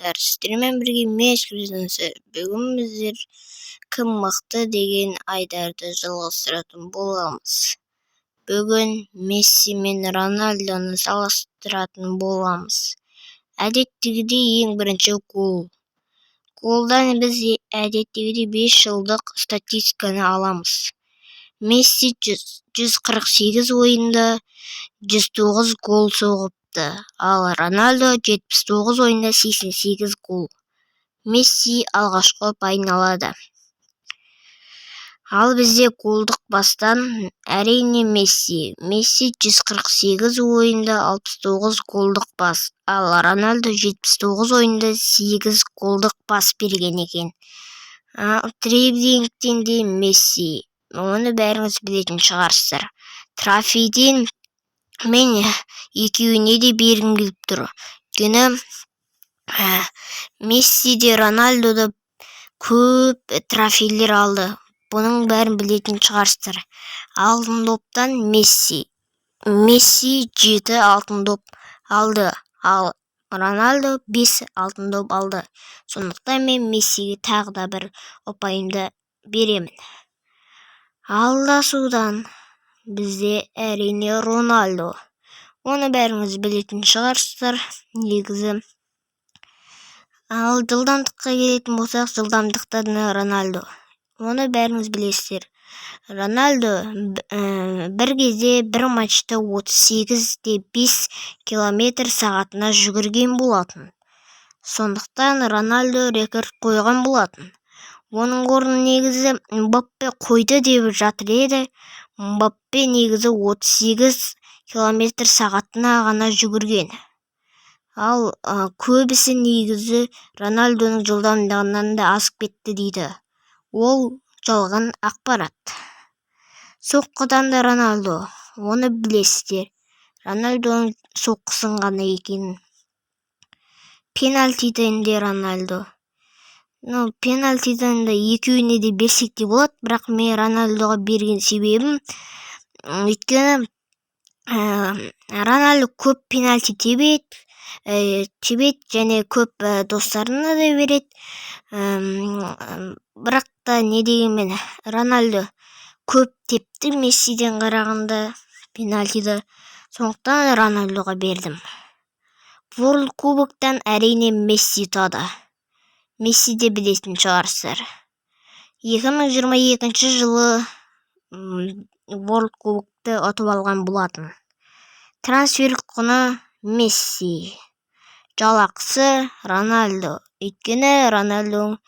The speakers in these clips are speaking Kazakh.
Достар, сіздермен бірге мен, Скризенсі. Бүгін біздер «Кім мықты» деген айдарды жалғастыратын боламыз. Бүгін Месси мен Роналдоны салыстыратын боламыз. Әдеттегідей, ең бірінші гол. Голдан біз әдеттегідей 5 жылдық статистиканы аламыз. Месси 148 ойында 109 гол соғыпты, ал Роналдо 79 ойында 88 гол. Месси алғашқы ұпайын алады. Ал бізде голдық бастан, әрине, Месси. Месси 148 ойында 69 голдық пас, ал Роналдо 79 ойында 8 голдық пас берген екен. Ал дриблингтен де Месси, оны бәріңіз білетін шығарсыздар. Трофейден мен екеуіне де бергім келіп тұр, өйткені Месси де, Роналдо да көп трофейлер алды, бұның бәрін білетін шығарсыздар. Алтын доптан Месси. Месси жеті алтын доп алды, ал Роналдо бес алтын доп алды. Сондықтан мен Мессиге тағы да бір ұпайымды беремін. Алдасудан бізде, әрине, Роналдо, оны бәріңіз білетін шығарсыздар негізі. Ал жылдамдыққа келетін болсақ, жылдамдықта да Роналдо, оны бәріңіз білесіздер. Роналдо бір кезде бір матчта 38,5 километр сағатына жүгірген болатын. Сондықтан Роналдо рекорд қойған болатын. Оның орнын негізі Мбаппе қойды деп жатыр еді. Мбаппе негізі 38 километр сағатына ғана жүгірген. Ал көбісі негізі Роналдоның жылдамдығынан да асып кетті дейді. Ол жалған ақпарат. Соққыдан да Роналдо, оны білесіздер, Роналдоның соққысын ғана екенін. Пенальтиден де Роналдо. Ну, пенальтиден де екеуіне де берсек те болады, бірақ мен Роналдоға берген себебім, өйткені Роналдо көп пенальти тебеді және көп достарына да береді. Бірақ та не дегенмен, Роналдо көп тепті Мессиден қарағанда пенальтиді, сондықтан Роналдоға бердім. Ворлд Кубоктан, әрине, Месси ұтады. Месси де білетін шығарсыздар, 2022 жылы Ворлд Кубокты ұтып алған болатын. Трансфер құны Месси, жалақысы Роналдо, өйткені Роналдо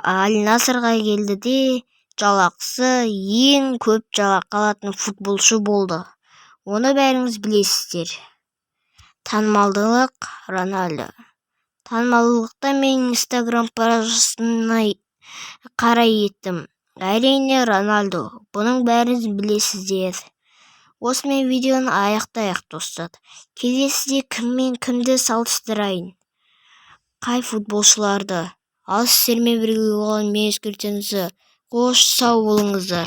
Аль Насрға келді де, жалақысы ең көп жалақы алатын футболшы болды, оны бәріңіз білесіздер. Танымалдылық Роналдо. Танымалдылықта мен Инстаграм парақшасына қарай еттім, әрине, Роналдо, бұның бәрін білесіздер. Осымен видеоны аяқтайық, достар. Келесіде кім мен кімді салыстырайын, қай футболшыларды? Ал сіздермен бірге болған мен, Қош, сау болыңыздар.